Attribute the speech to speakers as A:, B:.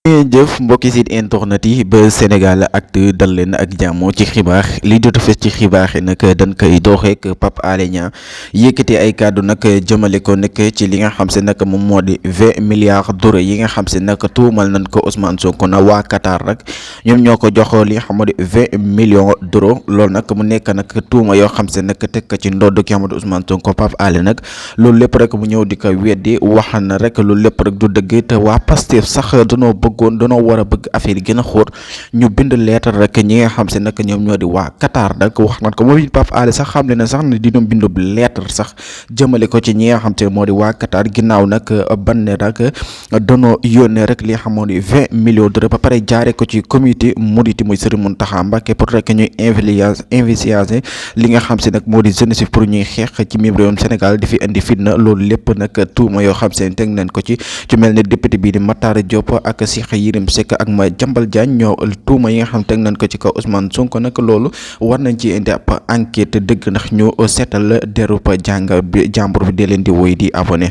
A: jëf mbokki site internet yi ba Sénégal Actu dal leen ak jàmm ci xibaar li jot a fës ci xibaar yi nag dañ koy dooxeek Pape Alé Niang yëkkati ay kàddu nag jëmale ko nag ci li nga xam se nag moom moo di 20 milliards d'euros yi nga xam se nag tuumal nañ ko Ousmane Sonko na waa Qatar nag ñoom ñoo ko jox li nga xam ne 20 millions d'euros loolu nag mu nekk nag tuuma yoo xam se nag teg ko ci ndodd ki nga xam ne Ousmane Sonko Pape Alé nag loolu lépp rek mu ñëw di ko weddi wax na rek loolu lépp rek du dëgg te waa Pastef sax danoo war a bëgg affaire yi gën a xóot ñu bind leetar rek ñi nga xam se nag ñoom ñoo di waa Qatar nag wax nañ ko moom it Pape Alé sax xam le na sax ne dina bindu leetar sax jëmale ko ci ñi nga xam te moo di waa Qatar ginnaaw nag ban ne rek danoo yónnee rek li nga xam moo di 20 millions d'euros ba pare jaare ko ci comité Mouride muy Serigne Mountakha Mbacké pour rek ñuy investigager li nga xam se nag moo di jeunesse pour ñuy xeex ci mim réewum Sénégal di fi indi fitna loolu lépp nag tuuma yoo xam se teg nañ ko ci mel ne député bii di Matar Diop ak Cheikh Yérim Seck ak ma Jambal Diagne ñoo tuuma yi nga xam teg nañ ko ci kaw Ousmane Sonko nag loolu war nañ ci indi ab enquête dëgg ndax ñu seetal deru jàmbur bi dee leen di woy di abonné